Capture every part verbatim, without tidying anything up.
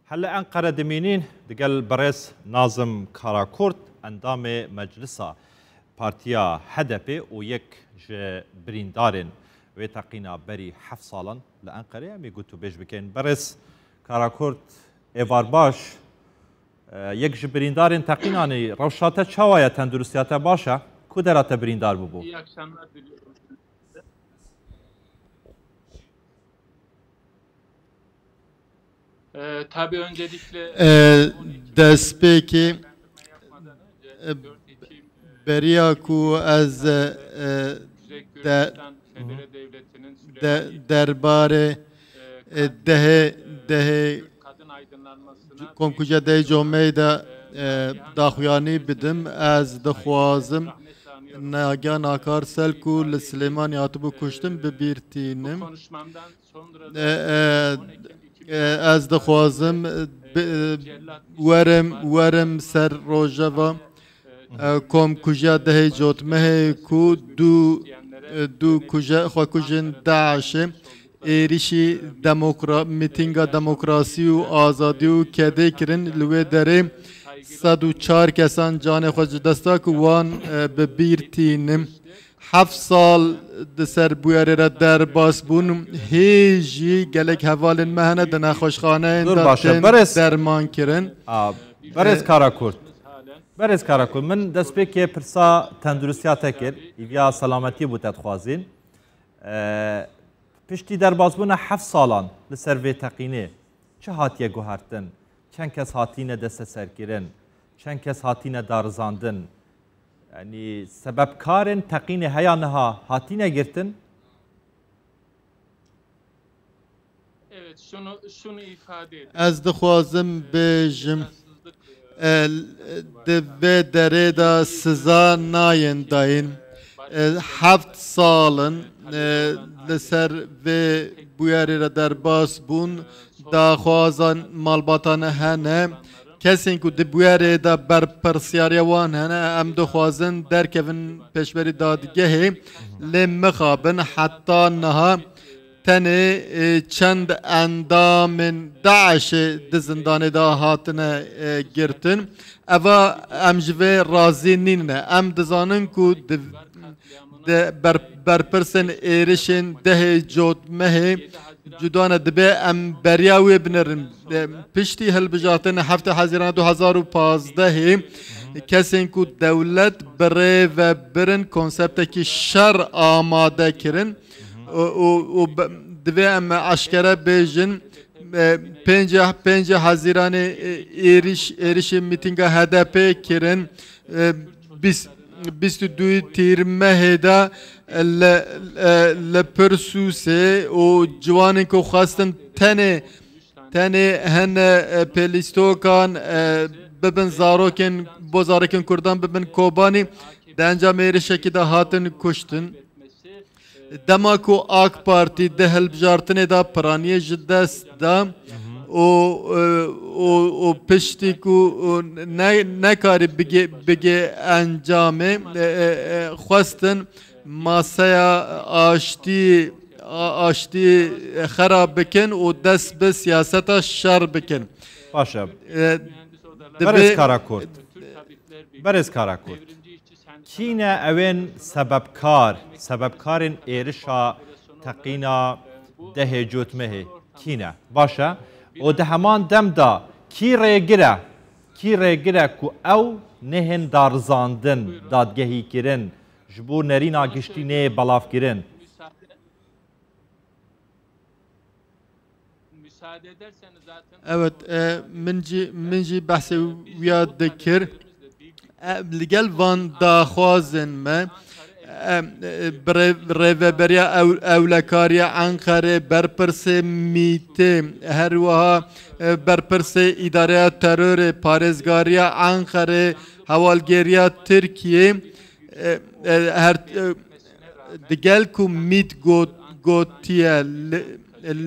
Helle Enqere dimînîn digel birêz Nazim Karakurt, endamê Meclisa Partiya H D P û yek ji birîndarên wê teqîna berî heft salan li Enqerê. Em ê gotûbêj bikin. Birêz Karakurt, êvar baş. E, yek ji birîndarên teqînanî, rewşa te çawa ye, tenduristiya te baş e? Ku dera te birîndar bûbû? İyi akşamlar diliyorum. Ee, tabii öncelikle Ee, on Ekim destpêkê, yapmadan önce e, dört Ekim, e, beriya ku ez, e, Kuzey de, Kürdistan Federe Devleti'nin de, Süleymaniye derbarê, e, e, dehê, dehê Kürt kadın aydınlanmasına komkuja dehê comeyê de, e, daxuyanî bidim. Ez dixwazim Nagihan Akar Sel ku li Silêmanî hatibû kuştin, bi bîr tînim. E, e, e, ez dixwazim, e, bi, e, werim, werim ser rojeva, e, komkujiya dehê cotmehê ku du, e, du kuje-, xwekujên DAIŞê êrîşî demokra-, mîtînga demokrasî û azadî û kedê kirin. Li wê derê sed û çar kesan canê xwe ji dest da ku wan, e, bi bîr tînim. Heft sal di ser bûyerê re derbas bûn. Hê jî gelek hevalên me hene di nexweşxaneyên Zor de baş e. tên Berêz derman kirin. A, Berêz E, Karakurt. Berêz Karakurt, min destpêkê pirsa tenduristiya te kir. Îviya selametiyê bû te dixwazîn. E, Piştî derbasbûna heft salan li ser vê teqînê çi hatiye guhertin? Çend kes hatîne desteserkirin? Çend kes hatîne darizandin? Yanî sebebkarên teqînê heya niha hatîne girtin? Evet, şunu, şunu ifade edeyim. Ez dixwazim bêjim, e, di vê derê de siza nayên dayîn. E, heft sal in, e, li ser vê bûyerê re derbas bûn, daxwazan malbatan hene. Kesên ku di bûyerê de berpirsiyariya wan hene, em dixwazin derkevin pêşberî dadgehê, lê mixabin heta niha tenê, e, çend endamên DAIŞê di zindanê de hatine, e, girtin. Eva em ji vê razî nîne. Em dizanin ku di, di ber-, berpirsên êrişên dehê cotmehê cuda ne, dibe em beriya wê binerin. E, piştî hilbijartinê heftê Hezîrana du hezar û pazdehê kesên ku dewlet bi rê ve birin konseptekî şer amade kirin. Û, û, û be-, divê em eşkere bêjin, e, pêncî, pêncî Hezîranê, e, êrîş, êrişê mîtînga H D P kirin. E, bîst, bîst û du Tîrmehê de li, e, li Pirsûsê û ciwanên ku xwestin tenê, tenê hene, e, pêlîstokan, e, bibin zarokên, bo zarokên Kurdan bibin Kobanî, di encamê êrişekî de hatin kuştin. Dema ku AK Partî di hilbijartinê de piraniyê ji dest da û, û, û piştî ku ne, nekarî bigê, bigê encamê, e, e, e, xwestin maseya aştî, a-, aştî xera bikin û dest bi siyaseta şer bikin. Baş e. E, Berêz divê Karakurt. Berêz Karakurt. Kî ne ewên sebebkar, sebebkarên êrişa teqîna dehê cotmehê? Kî ne? Baş e. Û di heman dem de kî rêgir e? Kî rêgir e ku ew nehên darizandin, dadgehîkirin, ji bo nerîna giştî neyê belavkirin? Evet, e, min jî, min jî behsê wiya dikir. E, li gel van daxwazên me, e, e, bi rê-, rêveberiya ew-, ewlekariya Enqerê, berpirsê mîtê, her wiha, e, berpirsê îdareya terorê, parêzgariya Enqerê, hewalgeriya Tirkiyê, e, e, her, e, Digel ku mît got-, gotiye li,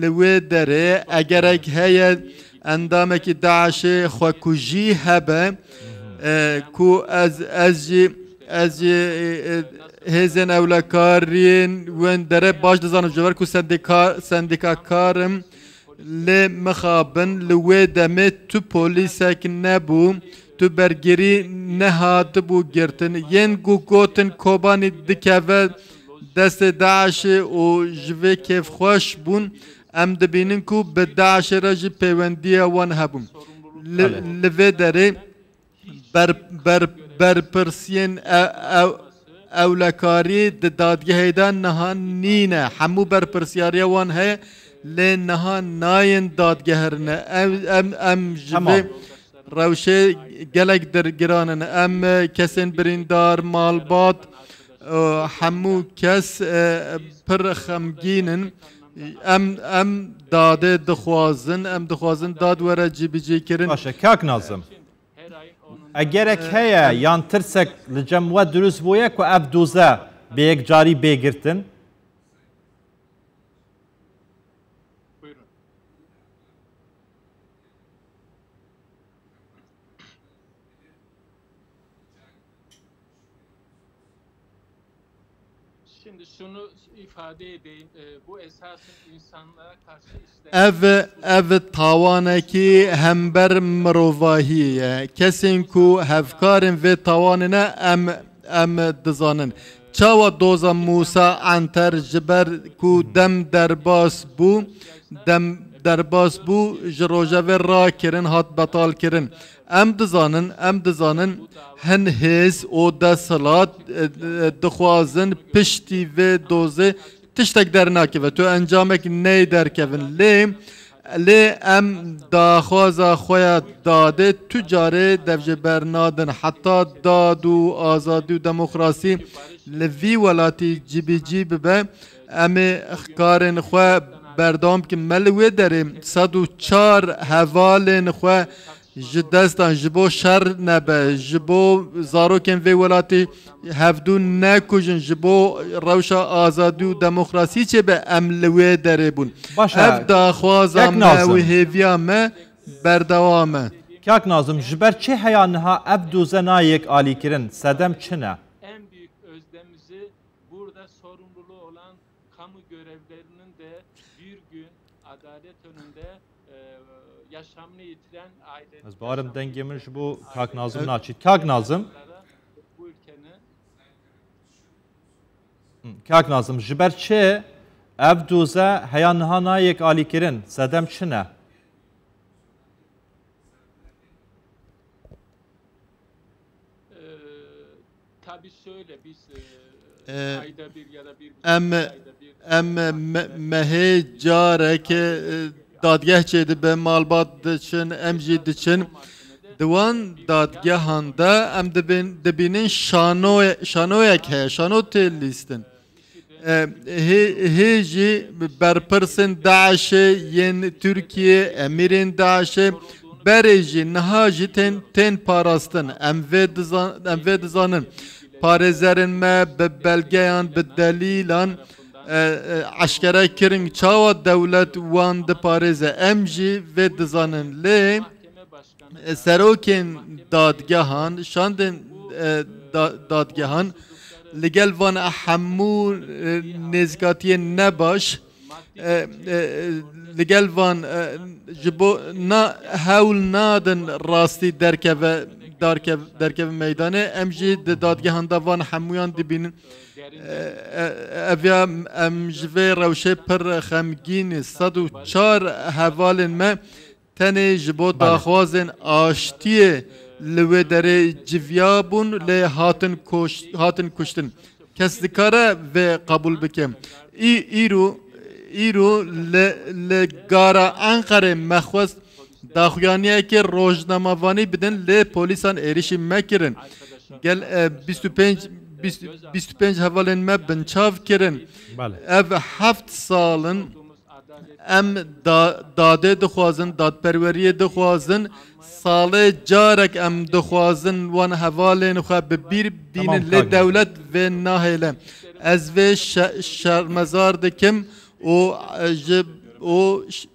li wê derê egerek heye endamekî DAIŞê xwekujî hebe, e, ku ez, ez jî, ez jî, e, e, hêzên ewlekariyên wên derê baş dizanim, ji ber ku sendîka-, sendîkakar im, Lê mixabin li wê demê tu polîsek nebû, tu bergirî nehatibû girtin. Yên ku gotin Kobanî dikeve destê DAIŞê û ji vê kêfxweş bûn, em dibînin ku bi DAIŞê re jî pêwendiya wan hebûn. Li, Belê. li vê derê ber, ber, berpirsiyên e-, ew-, ewlekarî di dadgehê de niha nîne. Hemû berpirsyariya wan heye, lê niha nayên dadgeherine. Em, em, em ji Tamam. vê rewşê gelek dir-, giran in. Em, e, kesên birîndar, malbat, e, hemû kes, e, pir xemgîn in. Em, em dadê dixwazin, em dixwazin dad were cîbicîkirin. Baş e, kak Nazim. Egerek heye yan tirsek li cem we dirust bûye ku ev doze bi yekcarî bê girtin? Şimdi şunu ifade edeyim. E, bu esasen insanlara karşı işlenen Ev, ev tawanekî hember mirovahiyê ye. Kesên ku hevkarên vê tawanê ne, em, em dizanin. Çawa doza Mûsa Anter ji ber ku dem derbas bû, dem derbas bû, ji rojevê rakirin, hat betalkirin. Em dizanin, em dizanin hin hêz û desthilat, e, e, dixwazin piştî vê dozê tiştek dernakeve. Tu encamek neyê derkevin. Lê, lê em daxwaza xwe ya dadê tu carê dev ji ber nadin. Heta dad û azadî û demokrasî li vî welatî cîbicî bibe, em ê karên xwe berdewam bikin. Me li wê derê sed û çar hevalên xwe ji destan, ji bo şer nebe, ji bo zarokên vê welatî hevdû nekujin, ji bo rewşa azadî û demokrasî çêbe, em li wê derê bûn. Baş e. Ev daxwaza Kek me Nazim. û hêviya me berdewam e. Kak Nazim, ji ber çi heya niha ev doze nayek alîkirin? Sedem çi ne? En büyük özlemimizi burada sorumluluğu olan kamu görevlerinin de bir gün adalet önünde, e, yaşamını yitiren ailenin Ez bawerim dengê min ji bo Kak Nazim naçît. Kak Nazim. Bu ülkenin Hı, Kak Nazim, ji ber çi ev doze heya niha nayek alîkirin? Sedem çi ne? Ee, tabii şöyle, biz, e, Ee, ayda bir ya da bir buçuk em, ayda bir em me-, mehê careke, e, dadgeh çêdibe, malbat diçin, em jî diçin. Di wan dadgehan de em dibin-, dibînin şanoye-, şanoyek heye, şano tê lîstin. E, hê, hê jî berpirsên DAIŞê yên Tirkiyê, emîrên DAIŞê berê jî niha jî tên, tên parastin. Em vê dizan-, em vê dizanin. Parêzerên me bi belgeyan, bi delîlan, e, e, eşkere kirin. Çawa dewlet wan diparêze? Em jî vê dizanin. Lê E, serokên dadgehan, şandên, e, da-, dadgehan, li gel van hemû, e, nêzîkatiyên nebaş, e, e, li gel van, e, ji bo na hewl nadin rastî derkeve, darkev-, derkeve meydanê. Em jî di dadgehan de van hemûyan dibînin. E, e, ev ya em ji vê rewşê pir xemgîn in. Sed û çar hevalên me tenê ji bo Bale. daxwazên aştiyê li wê derê civiya bûn, lê hatin koş-, hatin kuştin. Kes dikare vê qebûl bike? Î-, îro, îro li, li gara Enqerê me xwest daxuyaniyekê rojnamevanî bidin, lê polîsan êrişî me kirin. Gel, e, bîst û pênc, bîst, bîst û pênc hevalên me binçav kirin. Bale. Ev heft sal in. Em da-, dadê dixwazin, dadperweriyê dixwazin. Salê carek em dixwazin wan hevalên xwe bi bîr bînin, Tamam, lê kak Nazim. dewlet vê nahêle. Ez vê şe-, şermezar dikim û, e, ji, û ş-,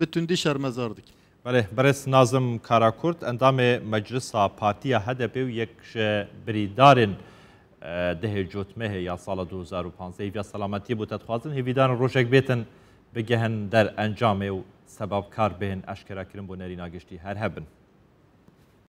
bi tundî şermezar dikim. Belê, berêz Nazim Karakurt, endamê Meclisa Partiya H D P û yek ji birîdarên, e, dehê Cotmehê ya sala du hezar û panzdeh, hêviya selametiyê bo te dixwazin. Hêvîdarin rojek bêtin bigehin der encamê û sebabkar bên eşkerakirin bo nerîna giştî her hebin.